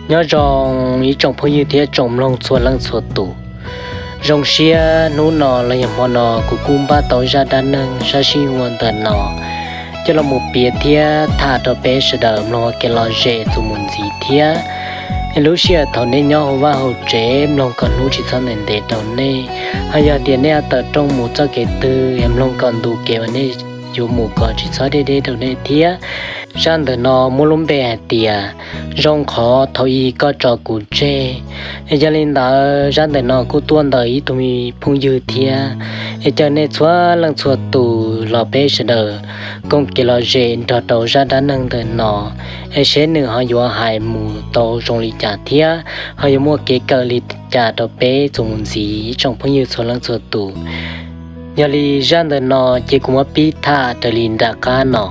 Nyob zoo ib tsoom phooj ywg thiab tsoom mloog txhua leej txhua tus. Zoo siab hnub no los yog hmo no kuv kuj npaj tau zaj dab neeg sab sij huam ntawm no coj los mus piav thiab tham rau peb sawv daws mloog ua kev lom zem txuas mus ntxiv thiab. Es lub sij hawm thaum nej nyob hauv vaj hauv tsev mloog kom hnub tsis txhob ntev ntev rau nej, ho yog tias nej tawm rooj mus txoj kev twg es mloog kom ntu kev uas nej yuav mus kom tsis txhob deb deb rau nej thiab. Zaj ntawm no muaj lub npe hais tias zoo qhov thaum ub koj tso kuv tseg. Es yog li ntawd zaj ntawm no kuj tuaj ntawm ib tug me phooj ywg thiab. Es caw nej txhua leej txhua tus los peb sawv daws koom kev lom zem nrog rau zaj dab neeg ntawm no, es seb nws ho yuav hais mus tau zoo li cas thiab ho yuav muaj kev kawm li cas rau peb txuas mus ntxiv ib tsoom phooj ywg txhua leej txhua tus. Yog li zaj ntawm no ces kuv muab pib tham raws li nram qab no.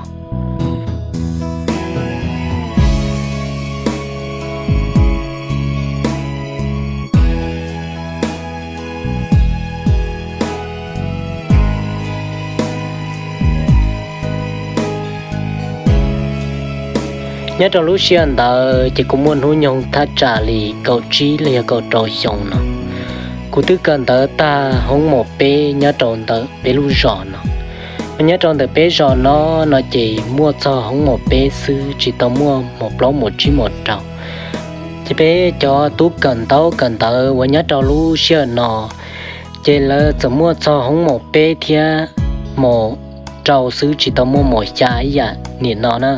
Nyob rau lub sij hawm ntawd ces kuv muaj hnub nyoog thaj tsam li kaum tsib los yog kaum rau xyoo no. Kuv twb kawm ntawv tag hoob mos peb nyob rau ntawm peb lub zos no. Mas nyob rau ntawm peb zos no, no ces muaj txog hoob mos peb xwb, tsis tau muaj mos plaub mos tsib mos rau. Ces peb cov tub kawm ntaub kawm ntawv uas nyob rau lub sij hawm no, ces lawv txawm muaj txog hoob mos peb thiab mos rau xwb, tsis tau muaj mos xya ib yam nim no na.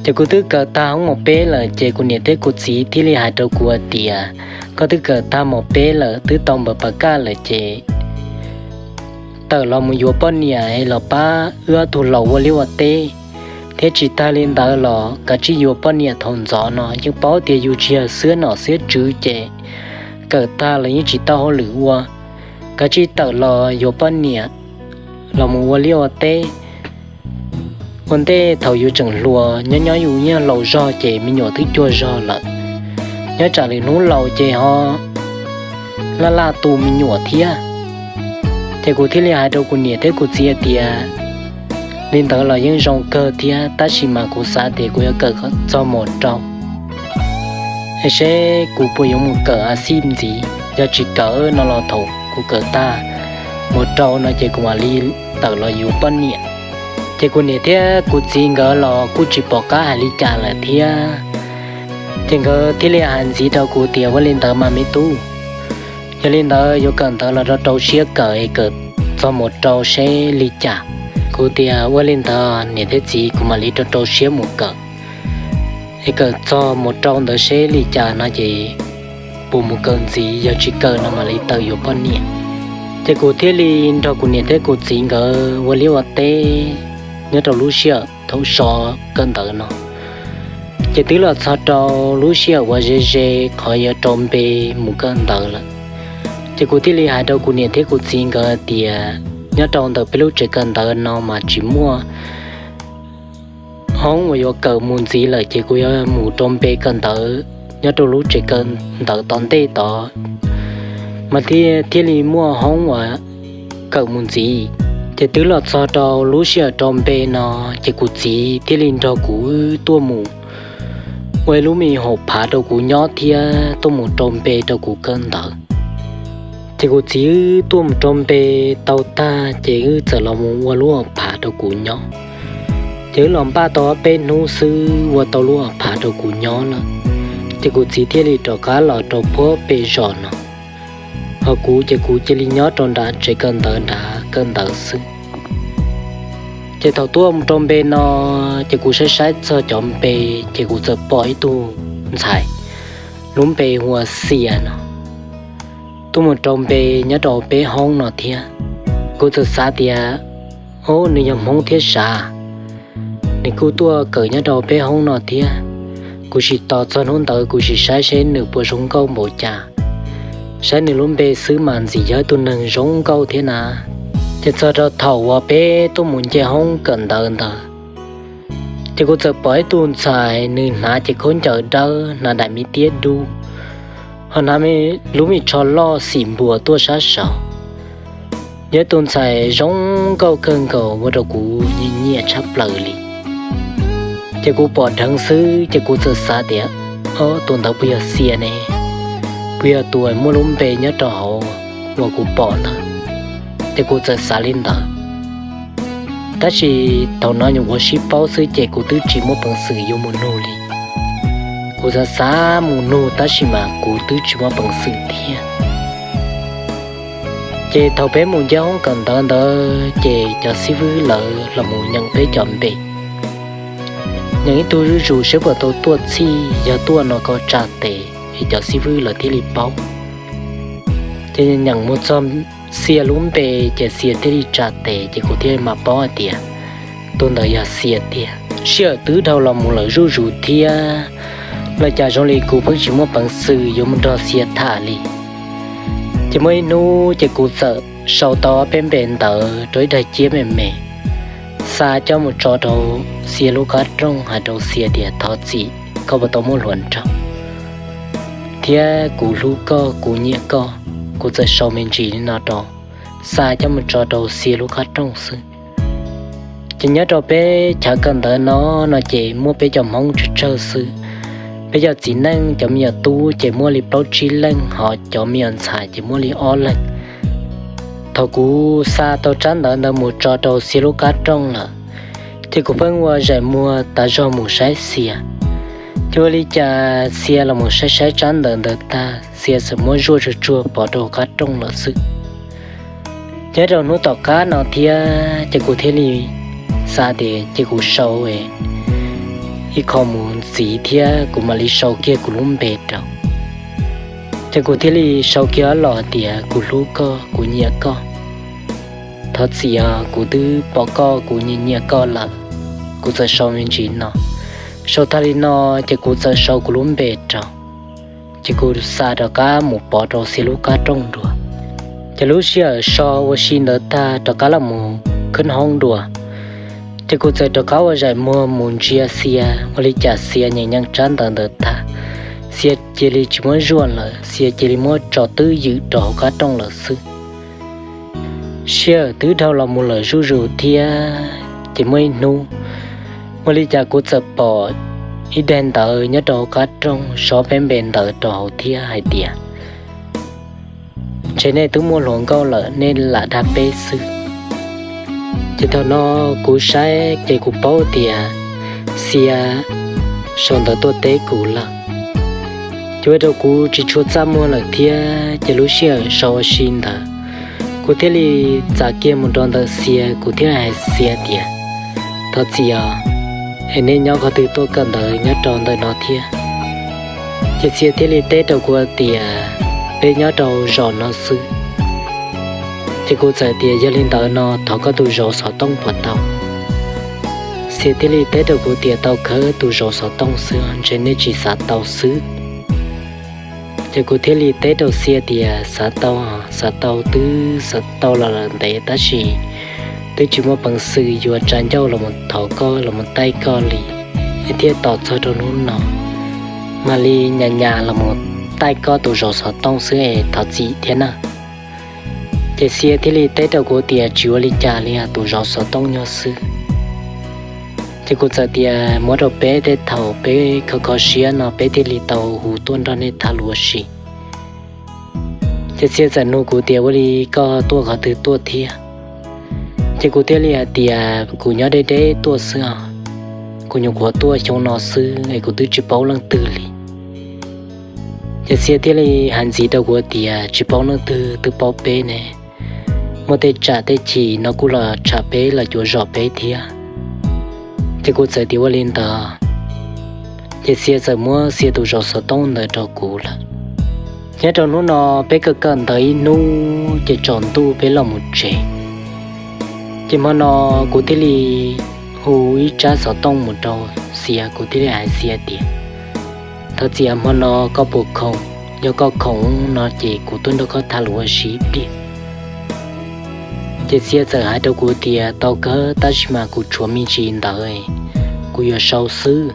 Ces kuv twb kawm tag hoob mos peb lawm, ces kuv niam thiab kuv txiv thiaj li hais rau kuv hais tias, koj twb kawm tag mos peb lawm, twb tau npaws pas kaj lawm ces tawm los mus yuav poj niam es los pab wb ob tug laus ua liaj ua teb, thiab tsis tag li ntawd los kav tsij yuav poj niam thaum ntxov no, yeej paub tias yus tsis yog xiab nom xiab tswv ces kawm tag los yeej tsis tau hauj lwm ua. Kav tsij tawm los yuav poj niam los mus ua liaj ua teb. Ua ntej thaum yus tseem hluas, nyob nyob yus yeej laus zog ces me nyuam twb cuag zog lawm. Nyob tsam lwm hnub laus ces ho laj laj tu me nyuam thiab. Ces kuv thiaj li hais rau kuv niam thiab kuv txiv hais tias, li ntawd los yeej zoo kawg thiab, tab sis mas kuv xav tias kuv yuav kawm kom txog mos rau, es seb kuv puas yuav mus kawm a xij ntxiv. Yog tsis kawm no los thaum kuv kawm tag mos rau no ces kuv mam li tawm los yuav poj niam. Ces kuv niam thiab kuv txiv nkawd los kuj tsis pom qab hais li cas lawm thiab. Ces nkawd thiaj li hais ntxiv rau kuv tias, ua li ntawd mas me tub, yog li ntawd yuav kawm ntawv los rau rau siab kawm es kawm txog mos rau seb li cas. Kuv tias, ua li ntawd niam thiab txiv, kuv mam li rau rau siab mus kawm, es kawm txog mos rau ntawd seb li cas no ces puas mus kawm ntxiv, yog tsis kawm no mam li tawm yuav poj niam. Ces kuv thiaj li nrog kuv niam thiab kuv txiv nkawd ua liaj ua teb nyob rau lub sij hawm thaum so kawm ntawv no. Ces twb los txog rau lub sij hawm uas ze ze qhov yuav rau npe mus kawm ntawv lawm. Ces kuv thiaj li hais rau kuv niam thiab kuv txiv nkawd tias, nyob rau ntawm peb lub tsev kawm ntawv no mas tsis muaj hoob uas yuav kawm mus ntxiv lawm, ces kuv yuav mus rau npe kawm ntawv nyob rau lub tsev kawm ntawv tom ntej tod mas thiaj li muaj hoob uas kawm mus ntxiv. Ces twb los txog rau lub sij hawm rau npe no, ces kuv txiv thiaj li nrog kuv wb tuaj mus ua ib lub me hauv phav rau kuv nyob thiab tuaj mus rau npe rau kuv kawm ntawv. Ces kuv txiv wb tuaj mus rau npe tau tag ces wb txawm los mus ua lub hauv phav rau kuv nyob. Ces wb los npaj tau ob peb hnub xwb ua tau lub hauv phav rau kuv nyob lawm, ces kuv txiv thiaj li rov qab los rau puag pem zos no. Ho kuv ces kuv cia li nyob rau nram tsev kawm ntawv nrad kawm ntawv xwb. Ces thaum tuaj mus rau npe no, ces kuv saib saib txog cov npe, ces kuv txawm pom ib tug ntxhais lub npe hu ua Xias no tuaj mus rau npe nyob rau peb hoob no thiab. Kuv txawm xav tias, o, nws yog Hmoob thiab sav, nws kuj tuaj kawm nyob rau peb hoob no thiab. Kuv sim tos txog hnub ntawd kuv sim saib seb nws puas zoo nkauj npaum cas. Saib nws lub npe xwb mas ntxim yog ib tug neeg zoo nkauj thiab na. Ces txog rau thaum uas peb tuaj mus nce hoob kawm ntawv ntawd, ces kuv txawm pom ib tug ntxhais, nws hnav cev khaub ncaws dawb, hnav daim me tiab dub, ho hnav lub me tsho loj xim npuas tuaj sab saud. Yog ib tug ntxhais zoo nkauj kawg nkaus ua rau kuv nyiam nyiam tshaj plaws li. Ces kuv pom dheev xwb ces kuv txawm xav tias, Ob, tus ntawd puas yog Xia ne? Puas yog tus muaj lub npe nyob rau hauv uas kuv pom ntawd? Ces kuv txawm xav li ntawd. Tab sis thaum no nyuam qhuav sib paub xwb ces kuv twb tsis muaj peev xwm yuav mus nug li. Kuv xav xav mus nug tab sis mas kuv twb tsis muaj peev xwm thiab. Ces thaum peb mus ncaj hoob kawm ntawv ntawd ces cov xib fwb lawv los mus nyeem peb cov npe, nyeem ib tug zuj zus saib puas tau tuaj txhij, yog tuaj no kom tsa tes es cov xib fwb lawv thiaj li paub. Ces nyeem mus txog Xia lub npe ces Xia thiaj li tsa tes ces kuv thiaj li mam paub hais tias tus ntawd yog Xia tiag. Sij hawm twb dhau los mus lawm zuj zus thiab, los cas zoo li kuv pheej tsis muaj peev xwm yuav mus nrog Xia tham li. Ces muaj ib hnub ces kuv txawm sau tau ob peb npe ntawv rau ib daim ciab me me, xa coj mus tso rau Xia lub qab rooj hais rau Xia tias thov txim, koj puas tau muaj hluas nraug, thiab kuv hlub koj, kuv nyiam koj. Kuv txawm sau me ntsis li no rau, xa coj mus tso rau Xia lub qab rooj xwb. Ces nyob rau peb chav kawm ntawv no, no ces muaj peb cov Hmoob tsawg tsawg xwb. Peb cov txiv neej cov me nyuam tub ces muaj li plaub tsib leej, ho cov me nyuam ntxhais ces muaj li ob leeg. Thaum kuv xa tau tsab ntawv ntawd mus tso rau Xia lub qab rooj lawm, ces kuv pheej ua zaim muag tas zog mus saib Xia. Ces ua li cas Xia los mus saib saib tsab ntawv ntawd tag, Xia txawm muab zuaj tsuag tsuag pov rau qab rooj lawm xwb. Nyob rau hnub tom qab no thiab ces kuv thiaj li xav tias ces kuv sau ib qho mus ntxiv thiab kuv mam li sau kiag kuv lub npe rau. Ces kuv thiaj li sau kiag ob los tias kuv hlub koj, kuv nyiam koj. Thov txim os, kuv twb pom koj, kuv nyiam nyiam koj lawm. Kuv txawm sau me ntsis no. Sau tag li no ces kuv txawm sau kuv lub npe rau. Ces kuv xa rov qab mus pov rau Xia lub qab rooj dua. Ces lub sij hawm so ua si ntawd tag rov qab los mus khwb hoob dua, ces kuv txawm rov qab ua zaim muag mus ntsia Xia, ua li cas Xia nyeem nyeem tsab ntawv ntawd tag, Xia cia li tsis muab zuaj lawm, Xia cia li muab tso twb ywm rau hauv qab rooj lawm xwb. Sij hawm twb dhau los mus lawm zuj zus thiab, ces muaj ib hnub, ua li cas kuv txawm pom ib daim ntawv nyob rau hauv qab rooj, so peb npe ntawv rau hauv thiab hais tias, ntshe nej twb muaj hluas nkauj lawm, nej lam dag peb xwb. Ces thaum no kuv saib ces kuv paub tias Xia sau ntawv tuaj teb kuv lawm. Ces ua rau kuv tsis tshua txaj muag lawm thiab, ces lub sij hawm sau ua si ntawd, kuv thiaj li txav kiag mus rau ntawm Xia, kuv thiaj li hais Xia tias, thov txim os, es nej nyob qhov twg tuaj kawm ntawv nyob rau ntawm no thiab? Ces Xia thiaj li teb rau kuv tias, peb nyob rau zos no xwb. Ces kuv txawm tias, yog li ntawd no thov koj tus zauv xov tooj puas tau? Xia thiaj li teb rau kuv tias, tau kawg, tus zauv xov tooj xwb, ntshe nej tsis xav tau xwb. Ces kuv thiaj li teb rau Xia tias, xav tau, xav tau twb xav tau los lawm ntev tab sis twb tsis muaj peev xwm yuav tsa ncauj los mus thov koj los mus taij koj li, es thiaj tos txog rau hnub no mam li nyas nyas los mus taij koj tus zauv xov tooj xwb es thov txim thiab na. Ces Xia thiaj li teb rau kuv tias, tsis ua li cas li, tus zauv xov tooj nyob xwb. Ces kuv txawm tias, muab rau peb tej thaum peb kho kho siab no peb thiaj li tau hu tuaj nrog nej tham lus ua si. Ces Xia txawm nug kuv tias, ua li koj tuaj qhov twg tuaj thiab? Ces kuv thiaj li hais tias, kuv nyob deb deb tuaj xwb os, kuv nyuam qhuav tuaj xyoo no xwb es kuv twb tsis paub leej twg li. Ces Xia thiaj li hais ntxiv rau kuv tias, tsis paub leej twg twb paub peb ne, muaj tej tsam tej chim no kuj los tsham peb los cuav zom peb thiab. Ces kuv txawm tias, ua li ntawd. Ces Xia txawm muab Xia tus zauv xov tooj ntawd rau kuv lawm. Nyob rau hnub no peb kawm kawm ntawv ib hnub ces tsaus ntuj peb los mus tsev. Ces hmo no kuv thiaj li hu ib tsab xov tooj mus rau Xia, kuv thiaj li hais Xia tias, thov txim, hmo no koj puas khoom? Yog koj khoom no ces kuv tuaj nrog koj tham lus ua si ib pliag. Ces Xia txawm hais rau kuv tias, tau kawg, tab sis mas kuv tshuav me ntsis ntawv, kuv yuav sau xwb.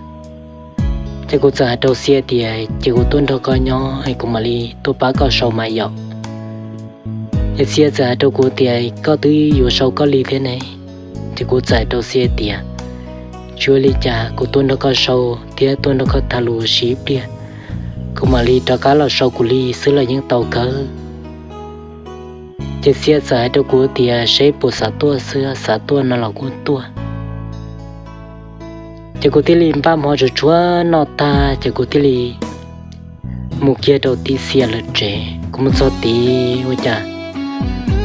Ces kuv txawm hais rau Xia tias, ces kuv tuaj nrog koj nyob es kuv mam li tuaj pab koj sau mas yom. Ces Xia txawm hais rau kuv tias, koj twb yuav sau koj li thiab ne. Ces kuv txawm hais rau Xia tias, tsis ua li cas, kuv tuaj nrog koj sau thiab tuaj nrog koj tham lus ua si ib pliag, kuv mam li rov qab los sau kuv li xwb los yeej tau kawg. Ces Xia txawm hais rau kuv tias seb puas xav tuaj xwb, xav tuaj no los kuj tuaj. Ces kuv thiaj li npaj hmo tsuag tsuag noj tag ces kuv thiaj li mus kiag rau tim Xia lawv tsev. Kuv mus txog tid ua cas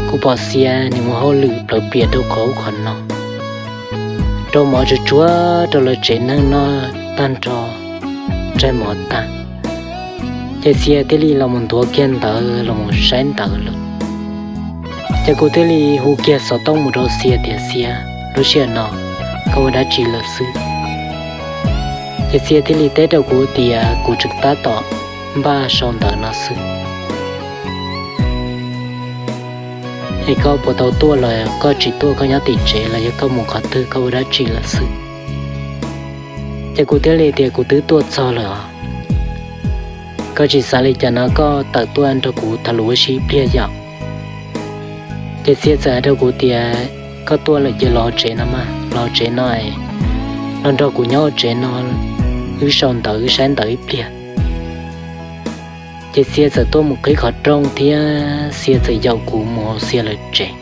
kuv pom Xia nws mus hauj lwm plawv plias rau qhov ub qhov no, rau mov tsuag tsuag rau lawv tsev neeg noj tag nrho, nrog mov tag. Ces Xia thiaj li los mus ntuav kiag ntawv los mus saib ntawv lawm. Ces kuv thiaj li hu kiag xov tooj mus rau Xia tias Xia, lub sij hawm no koj ua dab tsi lawm xwb? Ces Xia thiaj li teb rau kuv tias kuv tseem tab tom npaj sau ntawv no xwb, es koj puas tau tuaj los koj tsis tuaj, koj nyob tim tsev los yog koj mus qhov twg, koj ua dab tsi lawm xwb? Ces kuv thiaj li tias kuv twb tuaj txog lawm os. Koj tsis xav li cas no koj tawm tuaj nrog kuv tham lus ua si ib pliag yom. Ces Xia txawm hais rau kuv tias koj tuaj lawm ces los tsev no mas, los tsev no es los nrog kuv nyob ua tsev no, wb sau ntawv wb saib ntawv ib pliag. Ces Xia txawm tuaj mus qhib qhov rooj thiab Xia txawm yaum kuv mus hauv Xia lawv tsev.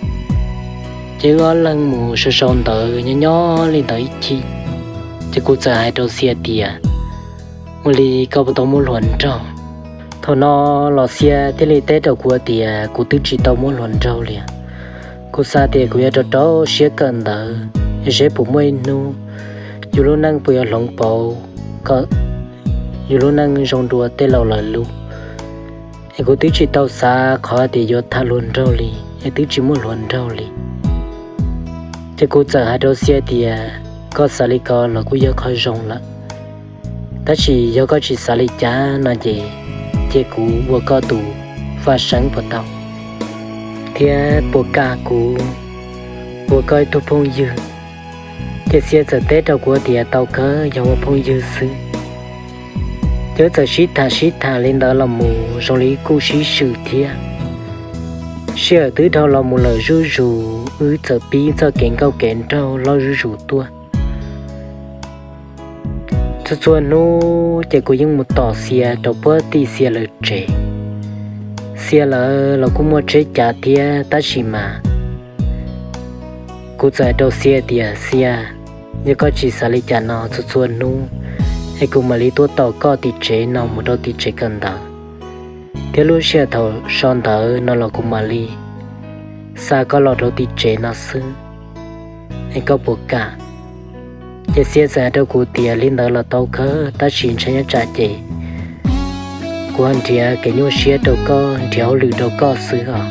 Ces wb ob leeg mus sau sau ntawv nyob nyob li ntawd ib chim, ces kuv txawm hais rau Xia tias ua li koj puas tau muaj hluas nraug? Thaum no los Xia thiaj li teb rau kuv tias kuv twb tsis tau muaj hluas nraug li. Kuv xav tias kuv yuav rau rau siab kawm ntawv, seb puas muaj ib hnub yus lub neej puas yuav hloov pauv kom yus lub neej zoo dua tej laus lawv lub. Es kuv twb tsis tau xav qhov tias yuav tham hluas nraug li, es twb tsis muaj hluas nraug li. Ces kuv txawm hais rau Xia tias koj xav li ko los kuj yog qhov zoo lawm, tab sis yog koj tsis xav li cas no ces cia kuv ua koj tus faj seeb puas tau, thiab puas kam kuv ua koj ib tug phooj ywg? Ces Xia txawm teb rau kuv tias tau kawg, yog ua phooj ywg xwb. Ces wb txawm sib tham sib tham li ntawd los mus zoo li kuj sib swm thiab. Sij hawm twb dhau los mus lawm zuj zus, wb txawm pib txoj kev nkauj kev nraug loj zuj zus tuaj. Txhua txhua hnub ces kuv yeej mus tos Xia rau puag tim Xia lawv tsev. Xia lawv los kuj muaj tsheb cav thiab tab sis mas kuv txawm hais rau Xia tias Xia, yog koj tsis xav li cas no txhua txhua hnub es kuv mam li tuaj tos koj tim tsev no mus rau tim tsev kawm ntawv, thiab lub sij hawm thaum so ntawv no los kuv mam li xa koj los rau tim tsev no xwb, es koj puas kam? Ces Xia txawm hais rau kuv tias li ntawd los tau kawg, tab sis ntshai nyob tsam ces kuv ho nrhiav kev nyuaj siab rau koj, nrhiav hauj lwm rau koj xwb os.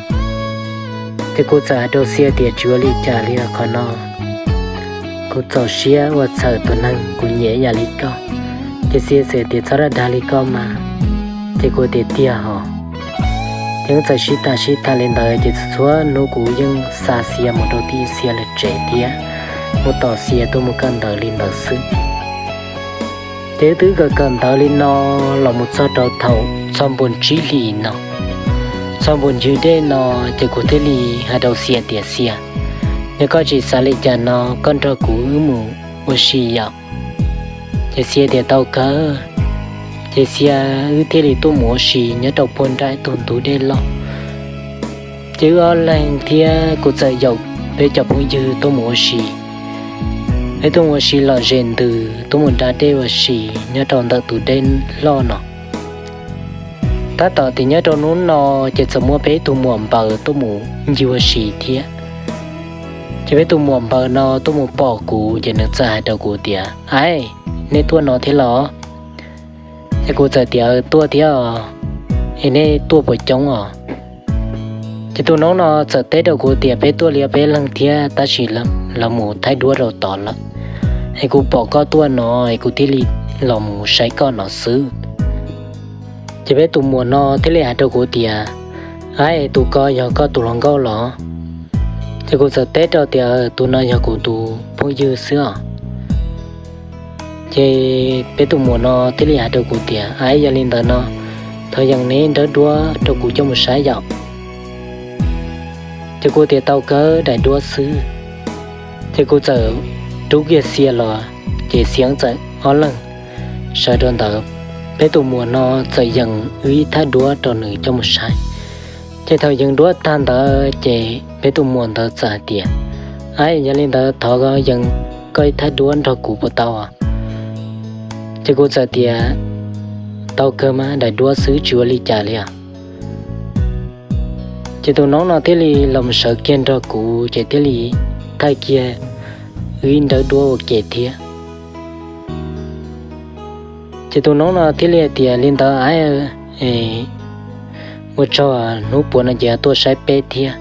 Ces kuv txawm hais rau Xia tias tsis ua li cas li os, qhov no kuv txaus siab ua txhawm tus neeg kuv nyiam ib yam li koj. Ces Xia txawm tias txhob dag dag li koj mas. Ces kuv tias tiag hos. Ces wb txawm sib tham sib tham li ntawd ces txhua txhua hnub kuv yeej xa Xia mus rau tim Xia lawv tsev thiab mus tos Xia tuaj mus kawm ntawv li ntawd xwb. Ces wb twb kawm kawm ntawv li no los mus txog rau thaum txog npun tsib hlis no, txog npun ncig dej no, ces kuv thiaj li hais rau Xia tias Xia, yog koj tsis xav li cas no koj nrog kuv wb mus ua si yom. Ces Xia tias tau kawg. Ces Xia wb thiaj li tuaj mus ua si nyob rau puag nram ib tug ntug dej loj. Ces wb ob leeg thiab kuv txawm yaum peb cov phooj ywg tuaj mus ua si. Peb tuaj mus ua si lom zem ntws, tuaj mus da dej ua si nyob rau ntawm tus dej loj no. Tab tom tias nyob rau hnub no ces txawm muaj peb tug muam npaws tuaj mus ncig ua si thiab. Ces peb tug muam npaws no tuaj mus pom kuv ces nws txawm hais rau kuv tias, Aib, nej tuaj no thiab los? Ces kuv txawm tias, Tuaj thiab os, es nej tuaj puas coob os? Ces tus noob no txawm teb rau kuv tias, Peb tuaj li peb leeg thiab tab sis lawv mus thaij duab rau tod lawm, es kuv pom koj tuaj no es kuv thiaj li los mus saib koj no xwb. Ces peb tus muam no thiaj li hais rau kuv tias, Aib, tus ko yog koj tus hluas nkauj los? Ces kuv txawm teb rau tias, Tus no yog kuv tus phooj ywg xwb os. Ces peb tus muam no thiaj li hais rau kuv tias, Aib, yog li ntawd no thov yees neb nrawb duab rau kuv coj mus saib yom. Ces kuv tias, Tau kawg, daim duab xwb. Ces kuv txawm rub kiag Xia los, ces Xia txawm ob leeg sawv rau ntawd peb tus muam no txawm yees wb ib thaj duab rau nws coj mus saib. Ces thaum yees duab tag ntawd ces peb tus muam ntawd txawm hais tias, Aib, yog li ntawd thov yees koj ib thaj duab nrog kuv puas tau? Ces kuv txawm tias, Tau kawg mas, daim duab xwb tsis ua li cas li os. Ces tus noob no thiaj li los sawv kiag nrog kuv ces thiaj li thaij kiag wb ib nrawb duab ua ke thiab. Ces tus noob no thiaj li hais tias, Li ntawd aib, ua tsaug, hnub puav no ces tuaj saib peb thiab.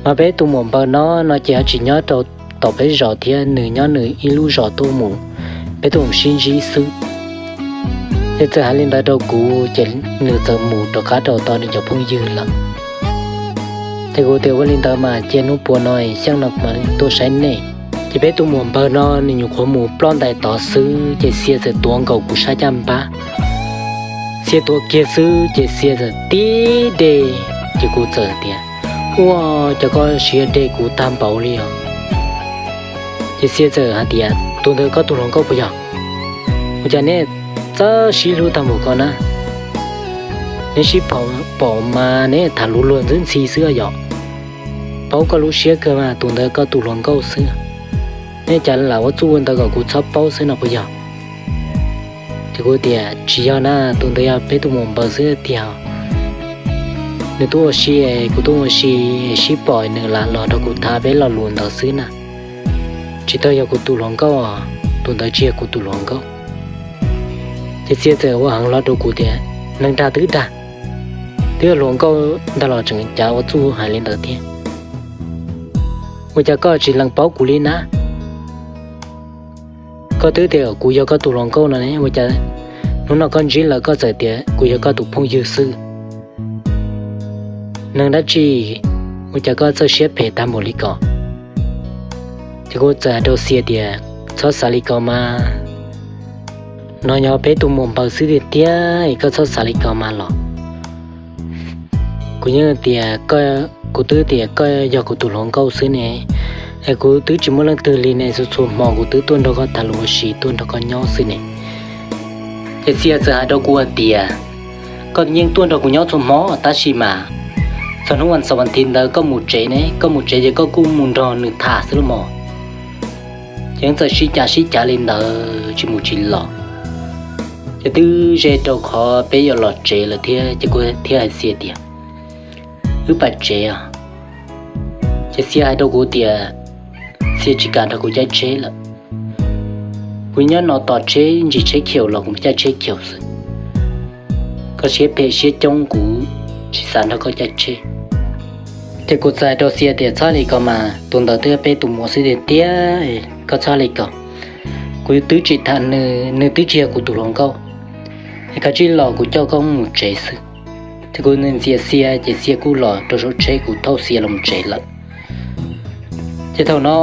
Mas peb tus muam npawg no no ces ho tsis nyob rau tom peb zos thiab, nws nyob nws ib lub zos tuaj mus, peb tuaj mus sib ntsib xwb. Ces txawm hais li ntawd rau kuv ces nws txawm mus rov qab rau tom nws cov phooj ywg lawm. Ces kuv tias, Ua li ntawd mas cia hnub puav no xyoo no mas tuaj saib nej. Ces peb tus muam npawg no nws nyuam qhuav mus ploj ntais tod xwb ces Xia txawm tuav nkaus kuv sab caj npab. Xia tuav kiag xwb ces Xia txawm tib deg, ces kuv txawm tias, Ua cas koj siab deg kuv tag npaum li os? Ces Xia txawm hais tias, Tus ntawd koj tus hluas nkauj puas yog? Ua cas neb txawj sib hlub tag npaum ko na? Neb sib pom mas neb tham luag luag ntxwb ntxhi xwb yom. Paub koj lub siab kawg mas tus ntawd koj tus hluas nkauj xwb. Neb cas lam ua txuj ua ntawd kom kuv txhob paub xwb no puas yog? Ces kuv tias, Tsis yog na, tus ntawd yog peb tus muam npawg xwb tiag. Nws tuaj ua si, kuv tuaj ua si, sib pom nws lam los nrog kuv tham peb lo lus ntawd xwb na. Tsis tau yog kuv tus hluas nkauj, tus ntawd tsis yog kuv tus hluas nkauj. Ces Xia txawm ua heev hlo rau kuv tias, Neeg dag twb dag, twb yog hluas nkauj ntag los tseem cav ua txuj hais li ntawd thiab. Ua cas koj tsis lees paub kuv li na? Koj twb tias kuv yog koj tus hluas nkauj no ne, ua cas hnub no koj ntsib lawv koj txawm tias kuv yog koj tus phooj ywg xwb? Neeg dab tsi, ua cas koj txawj siab phem tag npaum li ko? Ces kuv txawm hais rau Xia tias, Txhob xav li ko mas, no yog peb tus muam npawg xwb tiag tiag es koj txhob xav li ko mas los. Kuv yeej tias, kuv twb tias koj yog kuv tus hluas nkauj xwb ne, es kuv twb tsis muaj leej twg li ne, txhua txhua hmo kuv twb tuaj nrog koj tham lus ua si, tuaj nrog koj nyob xwb ne. Ces Xia txawm hais rau kuv hais tias, Koj yeej tuaj nrog kuv nyob txhua hmo tab sis mas txog hnub vas xaum vas thiv ntawd koj mus tsev ne, koj mus tsev ces koj kuj mus nrog nws tham xwb los mas. Ces txawm sib cav sib cav li ntawd tsis mus tsis los. Ces twb ze rau qhov peb yuav los tsev lawm thiab ces kuv thiaj hais Xia tias, Wb pais tsev os. Ces Xia hais rau kuv tias Xia tsis kam nrog kuv caij tsheb lawm. Kuv nyob no tos tsheb ntsis tsheb khiaum los kuv caij tsheb khiaum xwb. Koj siab phem siab coob kuv tsis xav nrog koj caij tsheb. Ces kuv txawm hais rau Xia tias, Txhob li ko mas, tus ntawd twb yog peb tus muam xwb tiag tiag, koj txhob li ko. Kuv twb tsis tham nws, nws twb tsis yog kuv tus hluas nkauj. Es koj cia li los kuv coj koj mus tsev xwb. Ces kuv ntxias Xia ces Xia kuj los rau saum tsheb, kuv thauj Xia los tsev lawm. Ces thaum no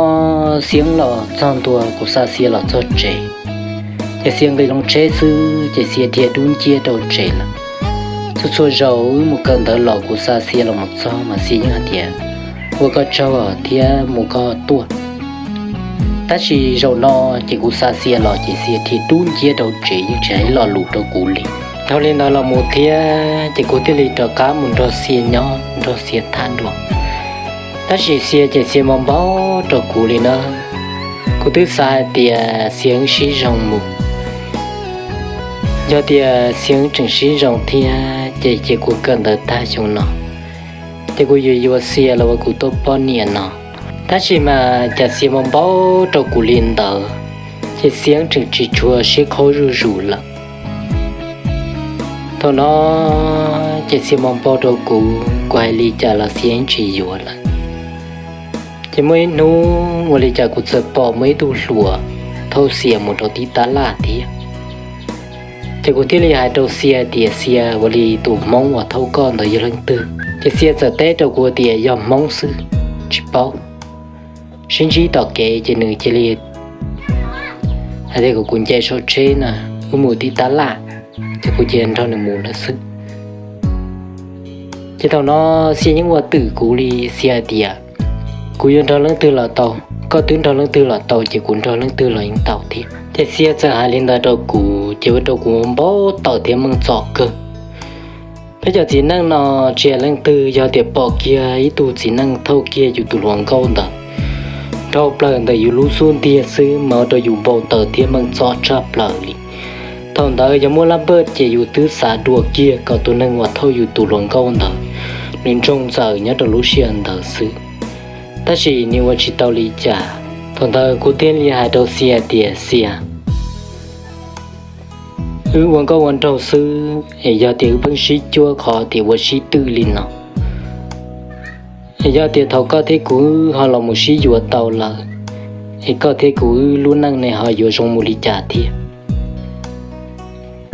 Xia los txog ntua, kuv xa Xia los txog tsev. Ces Xia nqis loo tsheb xwb ces Xia dhia dub nciab rau tsev lawm. Txhua txhua zaus wb mus kawm ntawv los kuv xa Xia los mus txog mas Xia yeej hais tias, Ua koj tsaug thiab mus koj tuaj. Tab sis zaum no ces kuv xa Xia los ces Xia dhia dub nciab rau tsev yeej tsis hais ib lo lus rau kuv li. Dhau li ntawd los mus thiab ces kuv thiaj li rov qab mus nrog Xia nyob, nrog Xia tham dua. Tab sis Xia ces Xia mob npaub rau kuv li na. Kuv twb xav hais tias Xia yeej sib zoo mus. Yog tias Xia yeej tseem sib zoo thiab ces, ces kuv kawm ntawv tag xyoo no ces kuv yuav yuav Xia los ua kuv tus poj niam no. Tab sis mas cas Xia mob npaub rau kuv li ntawd ces Xia yeej tseem tsis tshua siab khaub zuj zus lawm. Thaum no ces Xia mob npaub rau kuv, kuv hais li cas los Xia yeej tsis yuav lawm. Ces muaj ib hnub ua li cas kuv txawm pom muaj ib tug hluas thauj Xia mus rau tib tab laj thiab. Ces kuv thiaj li hais rau Xia tias, Xia, ua li tus Hmoob uas thauj koj ntawd yog leej twg? Ces Xia txawm teb rau kuv tias yog Hmoob xwb, tsis paub. Sib ntsib tom kev ces nws cia li hais tias kom kuv nce saum tsheb na, wb mus tib tab laj, ces kuv cia nrog nws mus lawm xwb. Ces thaum no Xia yeej ua twm kuv li, Xia hais tias kuv yuav nrog leej twg los tau, koj twb nrog leej twg los tau ces kuv nrog leej twg los yeej tau thiab. Ces Xia txawm hais li ntawd rau kuv ces ua rau kuv npau taws thiab meej txom kawg. Peb cov txiv neej no tsis hais leej twg yog tias pom kiag ib tug txiv neej thauj kiag yus tus hluas nkauj ntawd dhau plaws ntawm yus lub xub ntiag xwb mas ua rau yus npau taws thiab meej txom tshaj plaws li. Thaum ntawd yog muaj lab npawj ces yus twb xav dua kiag kom tus neeg uas thauj yus tus hluas nkauj ntawd nws ntsoog txawm nyob rau lub sij hawm ntawd xwb. Tab sis nws ua tsis tau li cas. Thaum ntawd kuv thiaj li hais rau Xia tias, Xia, wb ua nkauj ua nraug xwb es yog tias wb pheej sib cuab qhov tias ua sib twm li no, es yog tias thaum koj thiab kuv ho los mus sib yuav tau lawm, es koj thiab kuv wb lub neej ne ho yuav zoo mus li cas thiab?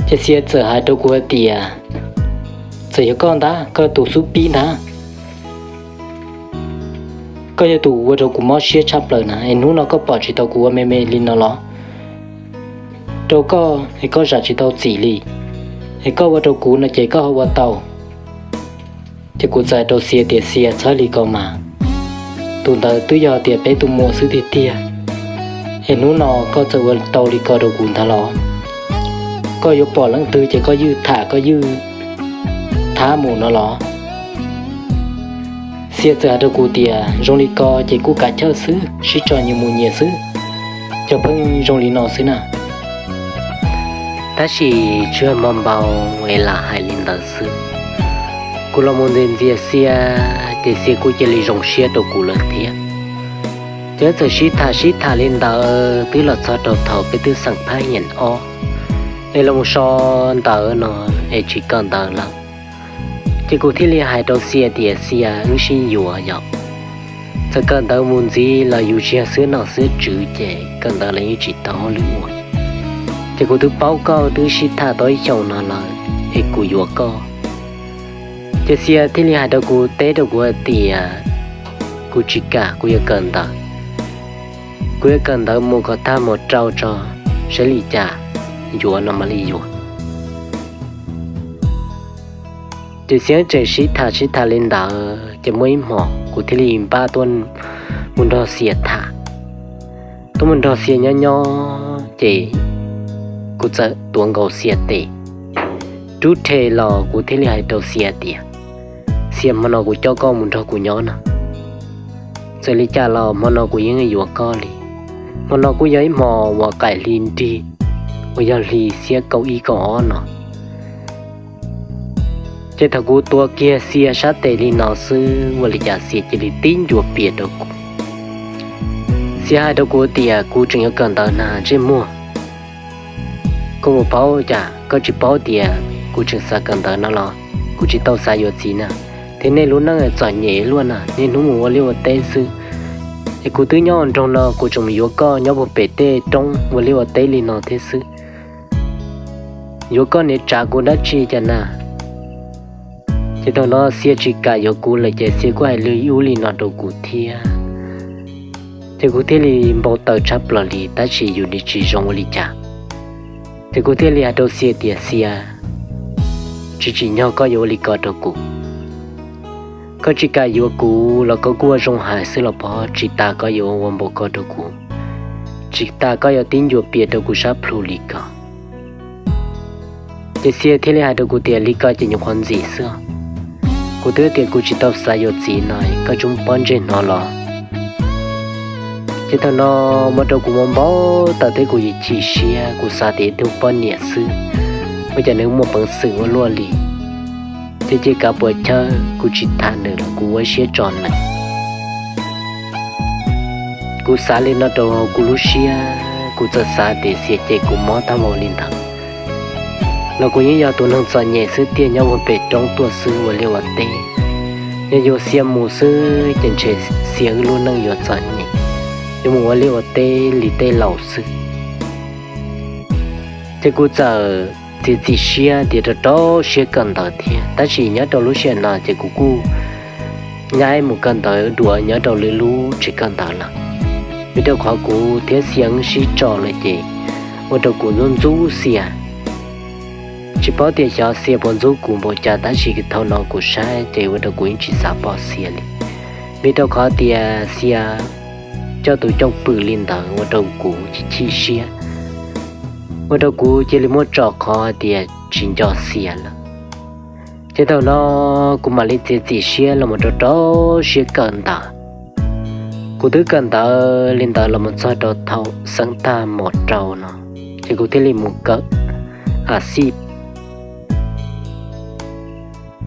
Ces Xia txawm hais rau kuv hais tias, Txawm yog koj ntag, koj tus xub pib ntag, koj yog tus ua rau kuv mob siab tshaj plaws na, es hnub no koj pom tsis tau kuv ua me me li no los? Rau koj es koj zam tsis tau txim li, es koj ua rau kuv no ces koj ho ua tau. Ces kuv txawm hais rau Xia tias, Xia, txhob li ko mas, tus ntawd twb yog tias peb tus muam xwb tiag tiag, es hnub no koj txawm ua tau li ko rau kuv ntag los? Koj yuav pom leej twg ces koj ywj tham koj ywj thab mus no los? Xia txawm hais rau kuv tias, Zoo li ko ces kuj kav chawj xwb, sib tso nyias mus nyias xwb, yog pheej zoo li no xwb na. Tab sis tsuas hmo npau es lam hais li ntawd xwb. Kuv los mus ntxias ntxias Xia, ces Xia kuj cia li zoo siab rau kuv lawm thiab. Ces txawm sib tham sib tham li ntawd twb los txog rau thaum peb twb xeem phab nyiam ob, es los mus so ntawv no es tsis kawm ntawv lawm. Ces kuv thiaj li hais rau Xia tias, Xia, wb sib yuav yom. Txawm kawm ntawv mus ntxiv los yus tsis yog xwb nom xwb tswv ces kawm ntawv los yeej tsis tau hauj lwm ua. Ces kuv twb paub koj twb sib tham tau ib xyoos no lawm, es kuv yuav koj. Ces Xia thiaj li hais rau kuv, teb rau kuv hais tias, Kuv tsis kam, kuv yuav kawm ntawv. Kuv yuav kawm ntawv mus kom tag mus rau tso, saib li cas yuav no mam li yuav. Ces Xia tseem sib tham sib tham li ntawd, ces muaj ib hmos kuv thiaj li npaj tuaj mus nrog Xia tham. Tuaj mus nrog Xia nyob nyob ces kuv txawm tuav nkaus Xia tes rub rhe los kuv thiaj li hais rau Xia tias, Xia, hmo no kuv coj koj mus nrog kuv nyob no. Txawm li cas los hmo no kuv yeej yuav koj li. Hmo no kuj yog ib hmo uas qaim hli nrig, uas yog hli xiab kaum ib kaum ob no. Ces thaum kuv tuav kiag Xia sab tes li no xwb ua li cas Xia cia li tib ncua pias rau kuv. Xia hais rau kuv tias, Kuv tseem yuav kawm ntawv na ntsej muag. Koj puas paub cas koj tsis paub tias kuv tseem xav kawm ntawv no los? Kuv tsis tau xav yuav txiv na, thiab nej lub neej txom nyem luaj na, niaj hnub mus ua liaj ua teb xwb. Es kuv twb nyob ua nroog no kuv tseem mus yuav koj nyob puag pem tej roob ua liaj ua teb li no thiab xwb. Yuav koj niag tsav kuv dab tsi cas na? Ces thaum no Xia tsis kam yuav kuv lawm ces Xia kuj hais li ub li no rau kuv thiab. Ces kuv thiaj li npau taws tshaj plaws li tab sis yus li tsis zoo ua li cas. Ces kuv thiaj li hais rau Xia tias, Xia, tsis tsim nyog koj yuav ua li ko rau kuv. Koj tsis kam yuav kuv los koj kuj ua zoo hais xwb los pov, tsis tas koj yuav ua npaum ko rau kuv, tsis tas koj yuav tib ncua pias rau kuv sab plhu li ko. Ces Xia thiaj li hais rau kuv tias, Li ko ces nyuam qhuav ntxim xwb. Kuv twb tias kuv tsis tau xav yuav txiv no, koj tsuas pob ntseg hnov los? Ces thaum no ua rau kuv npau taws thiab kuv chim siab, kuv xav tias ib tug poj niam xwb, ua cas nws muaj peev xwm ua luaj li. Ces cia kav puas chawj, kuv tsis tham nws los kuv ua siab tso nws. Kuv xav li no rau hauv kuv lub siab, kuv txawm xav tias Xia cem kuv mob tag npaum li ntawd los kuv yeej yog tus neeg txom nyem xwb tiag, nyob ua pem roob tuaj xwb ua liaj ua teb. Yog yuav Xia mus xwb ces ntshe Xia wb lub neej yuav txom nyem, yuav mus ua liaj ua teb li tej laus xwb. Ces kuv txawm txiav txim siab tias rau rau siab kawm ntawv thiab, tab sis nyob rau lub sij hawm no ces kuv kuj nyaib mus kawm ntawv dua nyob rau lwm lub tsev kawm ntawv lawm. Vim rau qhov kuv thiab Xia wb sib tso lawm ces ua rau kuv ntxub ntxub Xia. Tsis paub tias xyov Xia puas ntxub kuv npaum cas tab sis thaum no kuv saib ces ua rau kuv yeej tsis xav pom Xia li. Vim rau qhov tias Xia coj tus cwj pwm li ntawd ua rau kuv chim chim siab, ua rau kuv cia li muab tso qhov hais tias tsis nco xias lawm. Ces thaum no kuv mam li txiav txim siab los mus rau rau siab kawm ntawv. Kuv twb kawm ntawv li ntawd los mus txog rau thaum xeeb tag mos rau no, ces kuv thiaj li mus kawm a xij.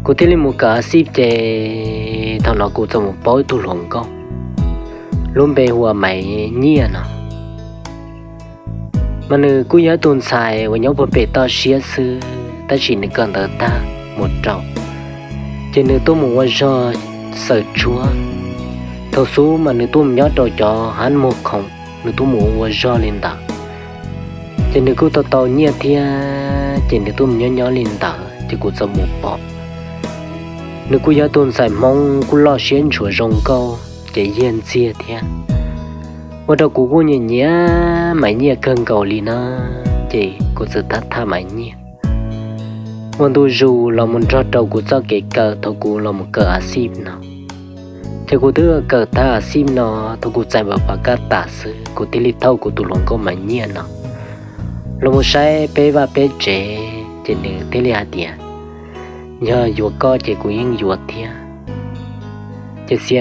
Kuv thiaj li mus kawm a xij ces thaum no kuv txawm mus paub ib tug hluas nkauj, lub npe hu ua Maiv Nyiaj no. Mas nws kuj yog ib tug ntxhais uas nyob puag pem toj siab xwb, tab sis nws kawm ntawv tag mus rau, ces nws tuaj mus ua zog xawm tshuab. Thaum xub mas nws tuaj mus nyob rau cov hab muag khoom, nws tuaj mus ua zog li ntawd. Ces nws kuj tau tau nyiaj thiab, ces nws tuaj mus nyob nyob li ntawd ces kuv txawm mus pom. Nws kuj yog tus ntxhais Hmoob kuj loj siab ntshua zoo nkauj ces yag ntxiag thiab. Ua rau kuv kuj nyiam nyiam Maiv Nyiaj kawg nkaus li na, ces kuv txawm thaj thaj Maiv Nyiaj ua ntu zus los mus nrog rau kuv txoj kev kawm thaum kuv los mus kawm a xij no. Ces kuv twb kawm tag a xij no, thaum kuv txais npav pas kaj tas xwb kuv thiaj li thauj kuv tus hluas nkauj Maiv Nyiaj no los mus saib peb vaj peb tsev, ces nws thiaj li hais tias, yog yuav koj ces kuv yeej yuav thiab. Ces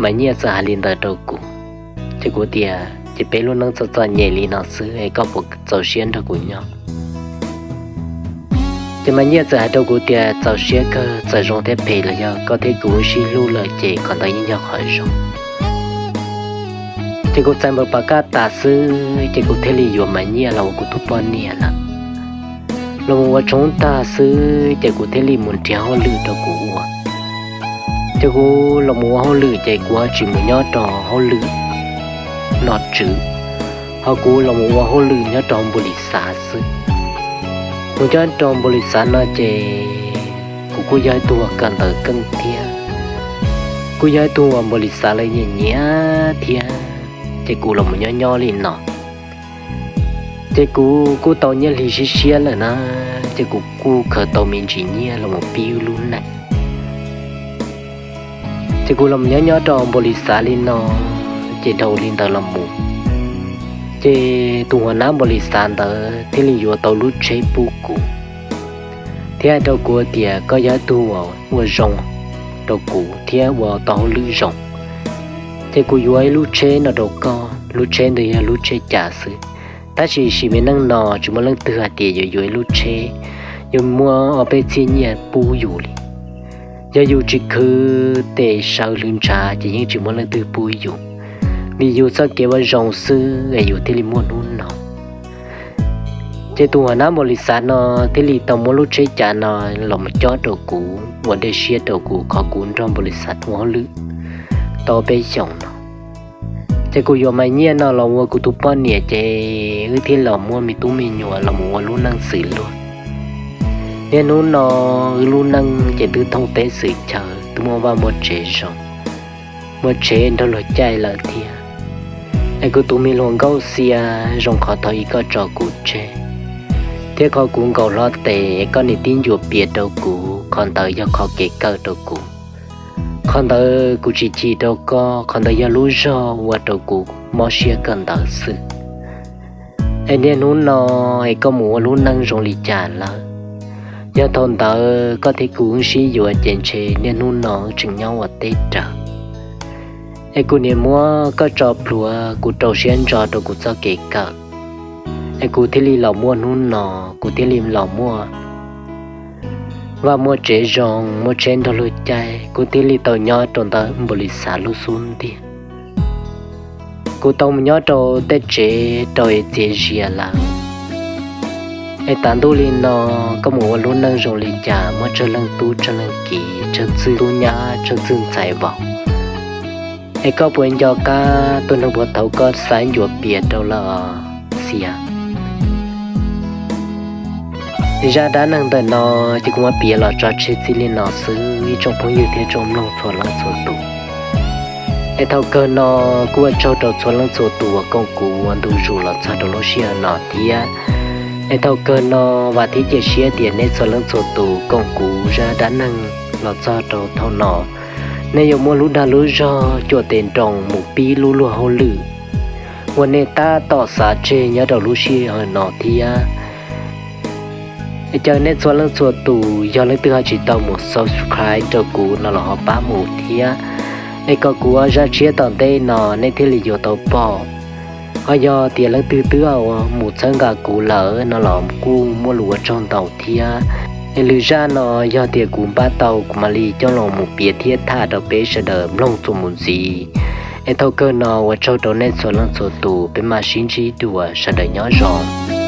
Maiv Nyiaj txawm hais li ntawd rau kuv, ces kuv tias ces peb lub neej txom txom nyem li no xwb es koj puas txaus siab nrog kuv nyob? Ces Maiv Nyiaj txawm hais rau kuv tias txaus siab kawg, txawm zoo thiab phem los yog koj thiab kuv wb sib hlub lawm ces qhov ntawd yeej yog qhov zoo. Ces kuv txais npav pas kaj tas xwb ces kuv thiaj li yuav Maiv Nyiaj los ua kuv tus poj niam lawm. Los mus ua tshoob tag xwb ces kuv thiaj li mus nrhiav hauj lwm rau kuv ua. Ces kuv los mus ua hauj lwm ces kuv ho tsis mus nyob rau hauj lwm nom tswv, ho kuv los mus ua hauj lwm nyob rau npaum li xav xwb. Mus nyob rau npaum li xav no ces kuv kuj yog ib tug uas kawm ntawv keej thiab, kuj yog ib tug uas npaum li xav lawv nyiam nyiam thiab, ces kuv los mus nyob nyob li no ces kuv kuj tau nyiaj hli siab siab lawm na, ces kuv kuj khaws tau me ntsis nyiaj los mus pib wb lub neej. Ces kuv los nyob nyob rau npaum li xav li no, ces dhau li ntawd los mus, ces tus huas nab npaum li xav ntawd thiaj li yuav tau lub tsheb pub kuv, thiab hais rau kuv tias koj yog ib tug ua zoo rau kuv thiab ua tau hauj lwm zoo, ces kuv yuav ib lub tsheb no rau koj. Lub tsheb ntawd yog lub tsheb cav xwb, tab sis sim me neej no tsis muaj leej twg hais tias yuav yuav ib lub tsheb yuav muab ob peb txhiab nyiaj pub yus li. Yog yus tsis khwv tes sawv hlwv ntshav ces yeej tsis muaj leej twg pub yus, vim yus txoj kev ua zoo xwb es yus thiaj li muaj hnub no. Ces tus huas nab npaum li xav no thiaj li tau muab lub tsheb cav no los mus cob rau kuv ua dej siab rau kuv qhov kuv nrog npaum li xav ua hauj lwm tau peb xyoos no. Ces kuv yuav Maiv Nyiaj no los ua kuv tus poj niam ces wb thiaj los muaj me tub me nyuam los mus ua lub neej xws luag. Niaj hnub no wb lub neej ces twb thooj teb xwm chaw, twb muaj vaj muaj tsev zoo, muaj tsheb nrog luag caij lawm thiab. Es kuv tus me hluas nkauj Xia, zoo qhov thaum ub koj tso kuv tseg thiab qhov kuv nkaus hlo tes es koj niaj tib ncua pias rau kuv, qhov ntawd yog qhov kev kawm rau kuv. Qhov ntawd kuv tsis chim rau koj, qhov ntawd yog lub zog ua rau kuv mob siab kawm ntawv xwb. Es niaj hnub no es koj mus ua lub neej zoo li cas lawm? Yog thaum ntawd koj thiab kuv wb sib yuav ces ntshe niaj hnub no wb tseem nyob ua teb raws. Es kuv niaj muab koj tso plhuav, kuv rau siab ntso rau kuv txoj kev kawm, es kuv thiaj li los muaj hnub no, kuv thiaj li los muaj vaj muaj tsev zoo, muaj tsheb nrog luag caij, kuv thiaj li tau nyob rau ntawm npaum li xav lub xub ntiag. Kuv tau mus nyob rau tej tsev rau es txias zias lawm. Es tav ntuj li no, koj mus ua lub neej zoo li cas, muaj tsawg leej tub tsawg leej kiv, tsawg txwg tub nyab tsawg txwg ntxhais vauv, es koj puas nco qab tuaj neeg puag thaum koj xav ncua pias rau lawm Xia? Zaj dab neeg ntawm no ces kuv muab piav los tso tseg txij li no xwb ib tsoom phooj ywg thiab tsoom mloog txhua leej txhua tus. Es thaum kawg no kuj ua tsaug rau txhua leej txhua tus uas koom kuv ua ntu zus los txog rau lub sij hawm no thiab. Es thaum kawg no vam thiab cia siab tias nej txhua leej txhua tus koom kuv zaj dab neeg los txog rau thaum no, Nej yuav muaj lub dag lub zog cuam tes nroos mus pib lub luag hauj lwm uas nej tab tom xav tseg nyob rau lub sij hawm no thiab. Es caw nej txhua leej txhua tus, yog leej twg ho tsis tau mus subscribe rau kuv no los ho pab mus thiab, es kom kuv zaj tshiab tom ntej no nej thiaj li yuav tau pom. Ho yog tias leej twg twb mus txhawb nqa kuv lawm no los kuj muaj lus ua tsaug ntau thiab. Es lwm zaj no yog tias kuv npaj tau kuv mam li coj los mus piav thiab tham rau peb sawv daws mloog txuas mus ntxiv. Es thaum kawg no ua tsaug rau nej txhua leej txhua tus, peb mam sib ntsib dua, sawv daws nyob zoo.